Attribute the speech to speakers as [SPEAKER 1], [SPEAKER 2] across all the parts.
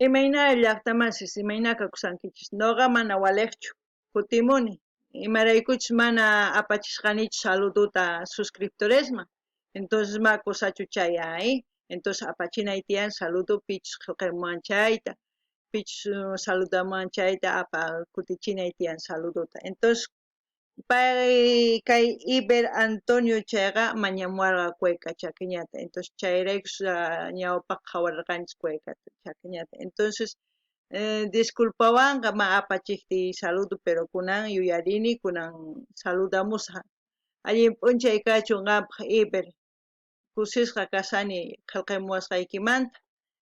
[SPEAKER 1] Imayna llaqtamasis, imayna kakusankichis? Noqa mana walejchu, kutimuni, imaraykuchus mana apachisqanichu saludota suscriptoresman, entonces ma kusachu chay ay, entonces apachinay tiyan saludo pichus qhelqemuwan chayta, pichus saludamuwan chayta apa kutichinay tiyan saludota, entonces Pay kay Iber Antonio chayqa mañamuwarqa cueca chakiñata, entonces chayraykus ñawpaq qhawarqanchis cueca chakiñata, entonces disculpawanqa ma apachiqtiy saludo, pero kunan yuyarini kunan saludamusaq. Allin p'unchay kachun qampaq Iber, kusisqa kashani qhelqemuwasqaykimanta,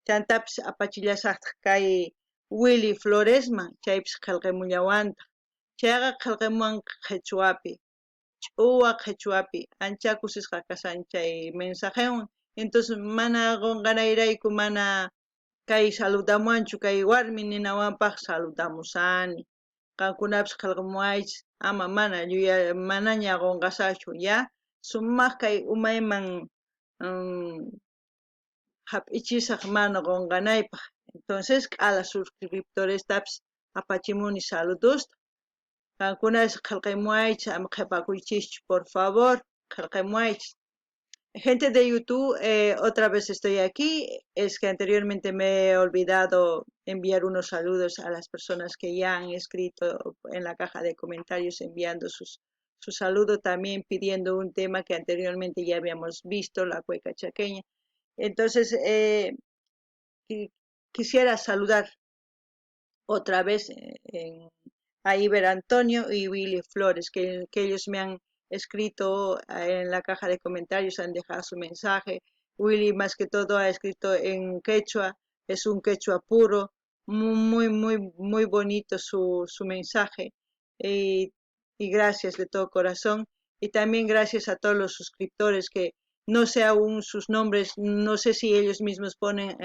[SPEAKER 1] chantapis apachillasaqtaq kay Willy Floresman, chaypis qhelqemullawantaq. Chayqa qhelqemuwan qhichwapi, ch'uwa qhichwapi, ancha kusisqa kashan chay mensajewan. Entonces mana qonqanayrayku mana kay saludamuwanchu kay warmi ninawanpaq saludamusani. Qankunapis qhelqemuwaychis ama mana yuya manaña qonqasaqchu ya sumaq kay umayman hap'ichisaq mana qonqanaypaq. Entonces k'ala suscriptorestapis apachimuni saludosta. Qankunas qhelqemuwaychis ama qhepakuychischu por favor qhelqemuwaychis. Gente de YouTube, otra vez estoy aquí. Es que anteriormente me he olvidado enviar unos saludos a las personas que ya han escrito en la caja de comentarios enviando su saludo, también pidiendo un tema que anteriormente ya habíamos visto, la cueca chaqueña. Entonces, quisiera saludar otra vez a Iber Antonio y Willy Flores, que ellos me han escrito en la caja de comentarios, han dejado su mensaje. Willy más que todo ha escrito en quechua, es un quechua puro, muy, muy, muy bonito su mensaje y gracias de todo corazón. Y también gracias a todos los suscriptores que no sé aún sus nombres, no sé si ellos mismos ponen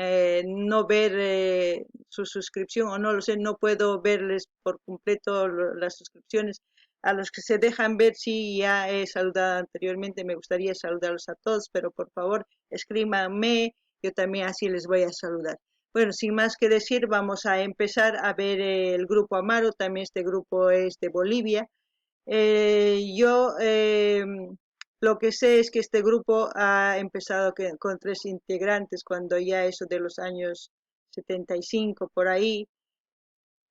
[SPEAKER 1] no ver su suscripción o no lo sé, no puedo verles por completo las suscripciones. A los que se dejan ver, sí, ya he saludado anteriormente, me gustaría saludarlos a todos, pero por favor escríbanme, yo también así les voy a saludar. Bueno, sin más que decir, vamos a empezar a ver el grupo Amaru, también este grupo es de Bolivia. Yo lo que sé es que este grupo ha empezado con 3 integrantes cuando ya eso de los años 75 por ahí,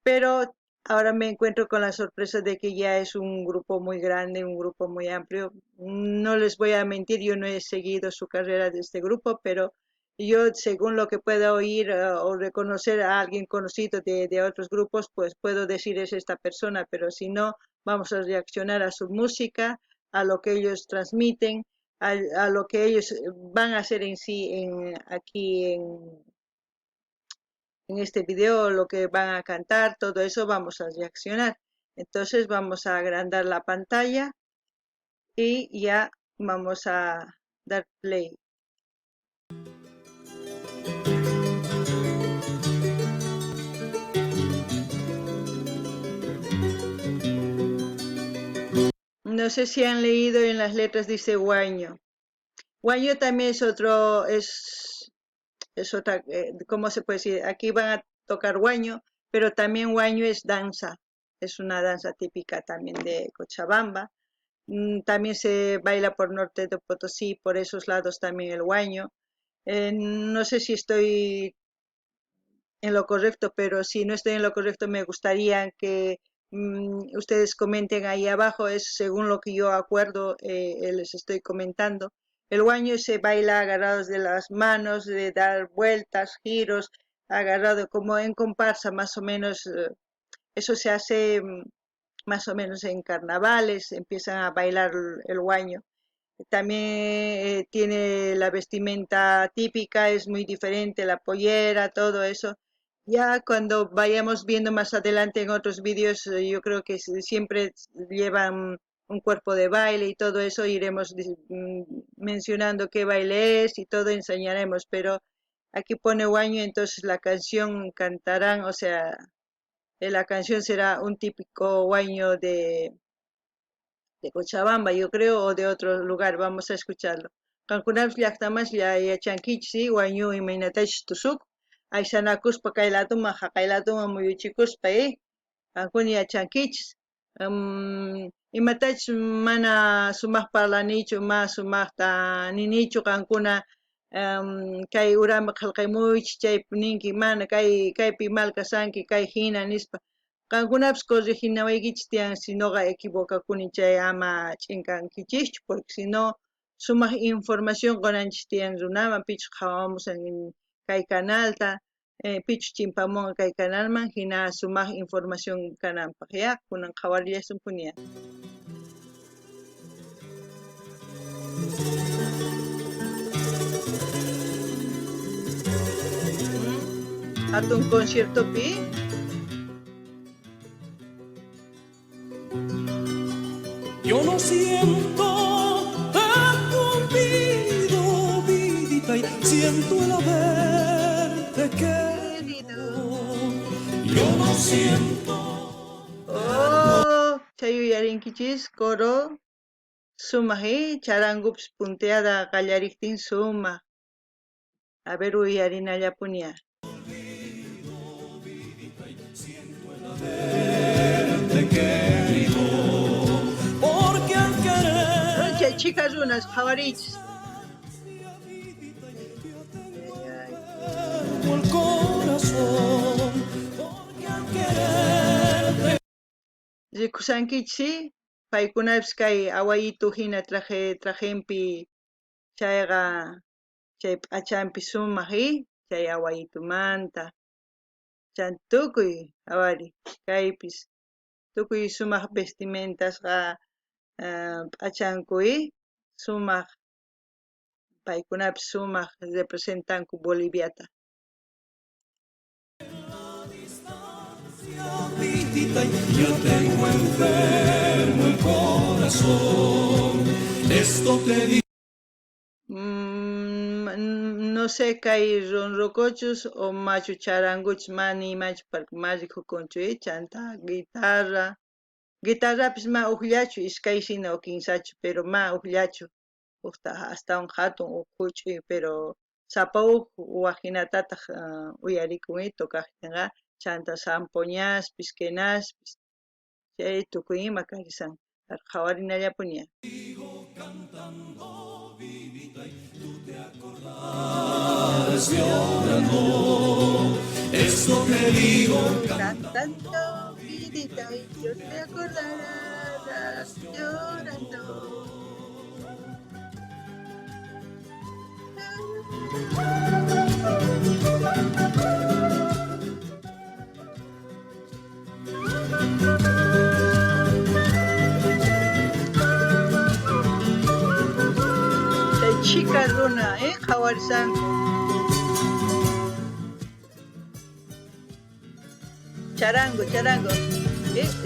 [SPEAKER 1] pero ahora me encuentro con la sorpresa de que ya es un grupo muy grande, un grupo muy amplio. No les voy a mentir, yo no he seguido su carrera de este grupo, pero yo según lo que pueda oír o reconocer a alguien conocido de otros grupos, pues puedo decir es esta persona, pero si no, vamos a reaccionar a su música, a lo que ellos transmiten, a lo que ellos van a hacer en sí aquí en este video, lo que van a cantar, todo eso vamos a reaccionar. Entonces vamos a agrandar la pantalla y ya vamos a dar play. No sé si han leído en las letras, dice guaño. Guaño también es otro, es, es otra, ¿cómo se puede decir? Aquí van a tocar guaño, pero también guaño es danza, es una danza típica también de Cochabamba. También se baila por norte de Potosí, por esos lados también el guaño. No sé si estoy en lo correcto, pero si no estoy en lo correcto me gustaría que ustedes comenten ahí abajo, es según lo que yo acuerdo, les estoy comentando. El guaño se baila agarrados de las manos, de dar vueltas, giros, agarrado como en comparsa más o menos. Eso se hace más o menos en carnavales, empiezan a bailar el guaño. También tiene la vestimenta típica, es muy diferente, la pollera, todo eso. Ya cuando vayamos viendo más adelante en otros vídeos, yo creo que siempre llevan un cuerpo de baile y todo eso, iremos mencionando qué baile es y todo enseñaremos, pero aquí pone guaño, entonces la canción cantarán, o sea, la canción será un típico guaño de Cochabamba, yo creo, o de otro lugar, vamos a escucharlo. Qankunapis llaqtamas yachankichis, sí, guañu imaynatachus tusuk. Aysanakuspa kay ladoman jaqay ladoman muyuchikuspa, eh? Qankuna yachankichis. Imatachus mana sumaj parlanichu, ma sumajta ninichu qankuna kay uraman qhelqemuychis chaypi ninki mana kay kaypi mal kashanki kay jina nispa. Qankunapis correginawaykichis tiyan si noqa equivocakuni chay ama ch'inkankichischu porque si no sumaj información qonanchis tiyan runaman pichus qhawamushan kay canalta pichus chimpamunqa kay canalman jina sumaj información kananpaj ya kunan qhawarillasunpuni ya. Hatun conciertopi.
[SPEAKER 2] Yo no siento el olvido, vidita, y siento el haberte querido. Yo no siento.
[SPEAKER 1] Oh, chay uyarinkichis coro sumaj, eh? Charangupis punteada qallarejtin sumaj. A ver uyarinallapuni. Chay chhika runas qhawariychis. Rikushankichis, paykunapis kay awayitu hina traje trajenpi chayqa chay p'achanpi sumaj, chay awayitumanta. Chan tukuy awari kaypis tukuy sumaq vestimentasqa p'achanku, sumaq paykunapis sumaq representanku Boliviata.
[SPEAKER 2] Ya tengo enfermo el corazón. Esto te digo.
[SPEAKER 1] No sé kay ronrocochus o machu charanguchus mana imachu porque ma rikukunchu, chanta guitarra guitarrapis ma ujllachu iskaysina o kinsachu pero ma ujllachu ujtaj astawan jatun uj juch'uy pero sapa uj wajinatataj uyarikun tocajtinqa chanta zampoñaspis quenaspis chay tukuy ima karishan qhawarinallapuni.
[SPEAKER 2] Cantando, vidita, y tú te acordarás llorando. Esto te digo
[SPEAKER 1] cantando, vidita, y yo te acordarás llorando. Chay chhika runa, qhawarishanku. Charango, charango.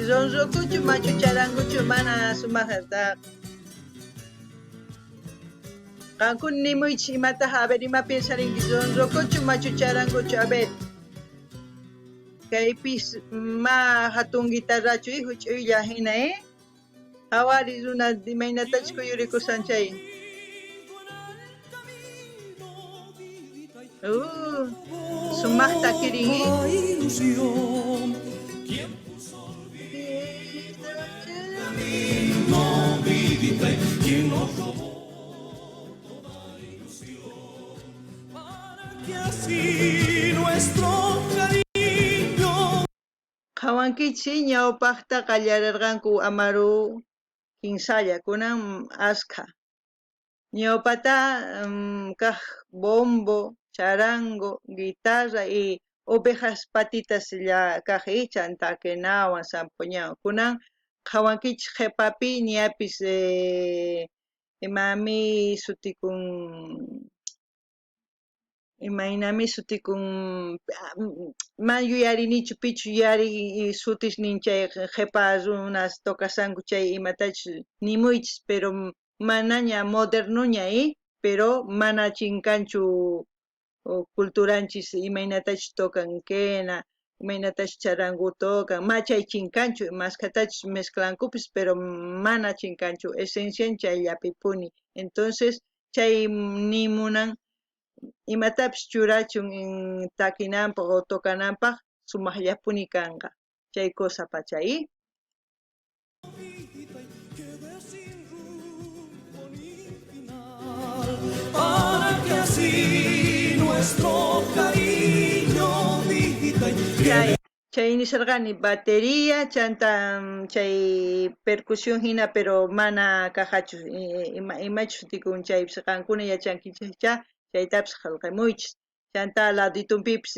[SPEAKER 1] Ronrokuchu machu charanguchu mana sumajta. Qankuna nimuychis imataj, a ver, ima piensarinki ronrokuchu machu charanguchu, a ver. Kaypis ma hatun guitarrachu, huch'uylla hina, Qhawari runa imaynatachus kuyurikushan chay. Sumajta kirin,
[SPEAKER 2] Ilusión. ¿Quién puso camino, vidita, y quién nos robó toda ilusión? Para que así nuestro cariño
[SPEAKER 1] Qhawankichis ñawpajta qallarerqanku amaru kinsalla kunan askha. Ñawpata kaj bombo, charango, guitarra y ovejas patitas kaj, chanta quenawan zampoñawan. Kunan qhawankichis qhepapi ñapis imami sutikun imaynami sutikun man yuyarinichu pichus yuyari sutisnin chay qhepa runas tocashanku chay imatachus nimuychis pero manaña modernoña, pero mana chinkanchu culturanchis imaynatachus tocan quena, imaynatachus charango tocan, ma chay chinkanchu mashkhatachus mezclankupis pero mana chinkanchu esencian chayllapipuni. Entonces chay nimunan Imatapis churachun takinanpaj o tocananpaj sumajllapuni kanqa. Chay cosa pachay.
[SPEAKER 2] Para que así nuestro cariño vida y
[SPEAKER 1] Chay nisharqani batería chanta chay percusión hina pero mana cajachu imachus sutikun chaypis qankuna yachankichikcha chaytapis qillqamuychis chanta laditunpipis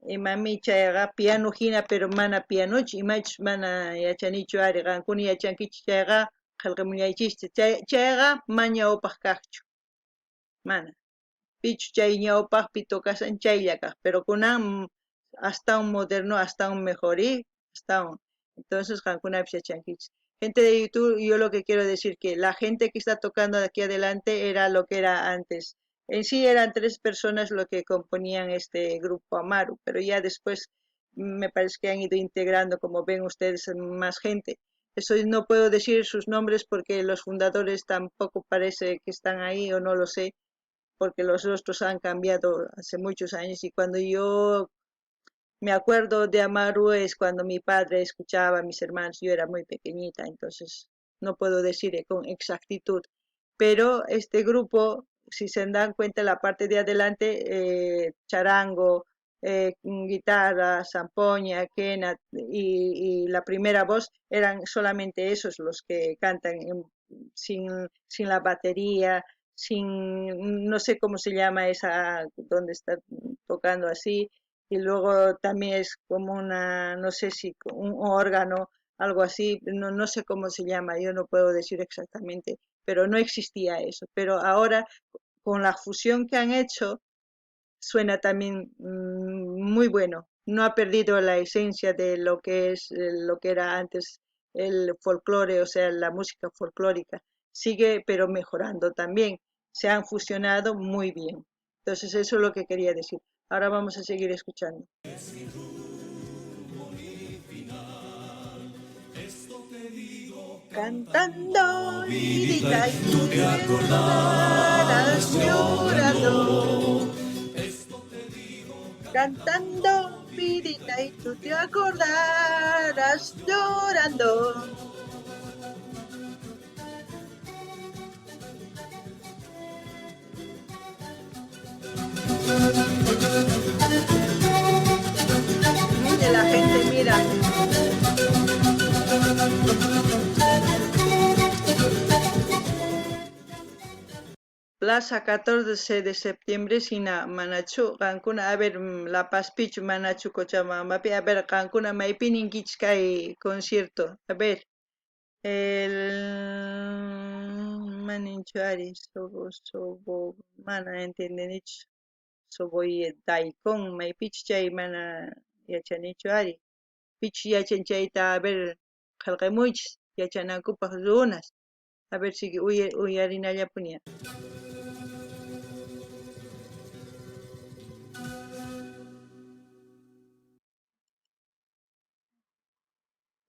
[SPEAKER 1] imami chayqa piano hina pero mana pianochu imachus mana yachanichu ari qankuna yachankichik chayqa qillqamullaychikta chayqa mana ñawpaq kaqchu mana pichu chay ñawpaqpi tocashan chaylla kaq pero kunan astawan moderno astawan mejor astawan entonces qankunapis yachankichik. Gente de YouTube, yo lo que quiero decir que la gente que está tocando de aquí adelante era lo que era antes. En sí eran 3 personas lo que componían este grupo Amaru, pero ya después me parece que han ido integrando, como ven ustedes, más gente. Eso no puedo decir sus nombres porque los fundadores tampoco parece que están ahí o no lo sé, porque los rostros han cambiado hace muchos años y cuando yo me acuerdo de Amaru es cuando mi padre escuchaba a mis hermanos, yo era muy pequeñita, entonces no puedo decir con exactitud. Pero este grupo, si se dan cuenta, la parte de adelante, charango, guitarra, zampoña, quena y la primera voz, eran solamente esos los que cantan sin la batería, sin, no sé cómo se llama esa, donde está tocando así, y luego también es como una, no sé si un órgano, algo así, no sé cómo se llama, yo no puedo decir exactamente, pero no existía eso. Pero ahora, con la fusión que han hecho, suena también muy bueno. No ha perdido la esencia de lo que es, lo que era antes el folclore, o sea, la música folclórica. Sigue, pero mejorando también. Se han fusionado muy bien. Entonces, eso es lo que quería decir. Ahora vamos a seguir escuchando.
[SPEAKER 2] Sin rumbo ni final, esto te digo
[SPEAKER 1] cantando,
[SPEAKER 2] vidita,
[SPEAKER 1] vidita,
[SPEAKER 2] y tú te acordarás
[SPEAKER 1] llorando.
[SPEAKER 2] llorando. Esto te digo
[SPEAKER 1] cantando, vidita, y tú te acordarás llorando. Mire la gente, mira. Plaza 14 de septiembre sina manachu qankuna, a ver, La Paz pichu manachu Cochabambapi, a ver, qankuna maypi ninkichis kay concierto, a ver, el maninchu ari, sobo, sobo, mana entendenichu, soboy daikon, maypichu chay mana yachanichu ari, pichu yachan chayta, a ver, qillqamuychis yachanankupaq runas, a ver si uyarinallapuni.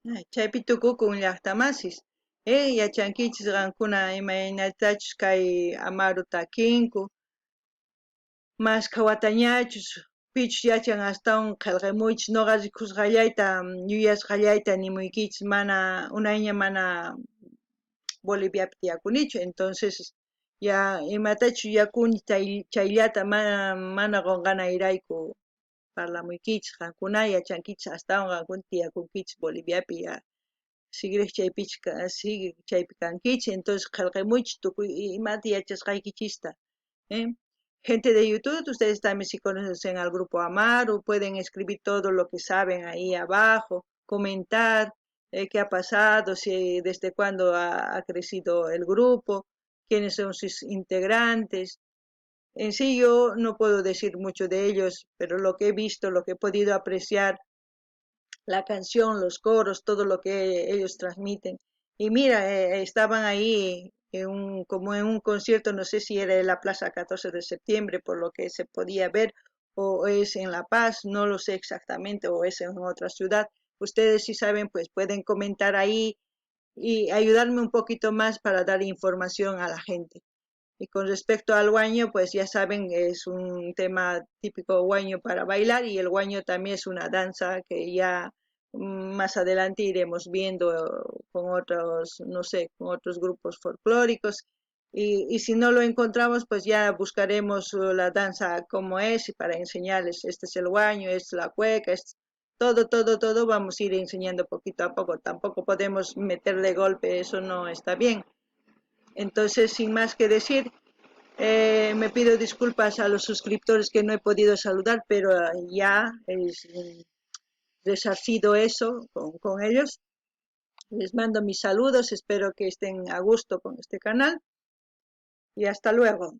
[SPEAKER 1] Ay, chaypi tukukun llaqtamasis. Yachankichis qankuna imaynatachus kay Amaru takinku, mashkha watañachus, pichus yachan astawan qillqamuychis, noqa rikusqallayta, yuyasqallayta nimuykichis, mana unayña mana Boliviapi tiyakunichu, entonces ya imatachus yuyakuni chayllata mana qunqanayrayku parlamuykichis, qankuna yachankichis astawan qankuna tiyakunkichis Boliviapi ya sigrej chaypichis sigue chaypi kankichis, entonces qillqamuychis tukuy imata yachasqaykichista. Gente de YouTube, ustedes también si conocen al grupo Amaru, pueden escribir todo lo que saben ahí abajo, comentar qué ha pasado, si desde cuándo ha crecido el grupo, quiénes son sus integrantes. En sí yo no puedo decir mucho de ellos, pero lo que he visto, lo que he podido apreciar, la canción, los coros, todo lo que ellos transmiten. Y mira, estaban ahí como en un concierto, no sé si era en la Plaza 14 de septiembre, por lo que se podía ver, o es en La Paz, no lo sé exactamente, o es en otra ciudad. Ustedes si saben, pueden comentar ahí y ayudarme un poquito más para dar información a la gente. Y con respecto al huayño, pues ya saben, es un tema típico huayño para bailar y el huayño también es una danza que ya más adelante iremos viendo con otros, no sé, con otros grupos folclóricos. Y si no lo encontramos, pues ya buscaremos la danza como es y para enseñarles, este es el huayño, es la cueca, es todo, todo, todo, vamos a ir enseñando poquito a poco. Tampoco podemos meterle golpe, eso no está bien. Entonces, sin más que decir, me pido disculpas a los suscriptores que no he podido saludar, pero ya es resarcido eso con ellos. Les mando mis saludos, espero que estén a gusto con este canal y hasta luego.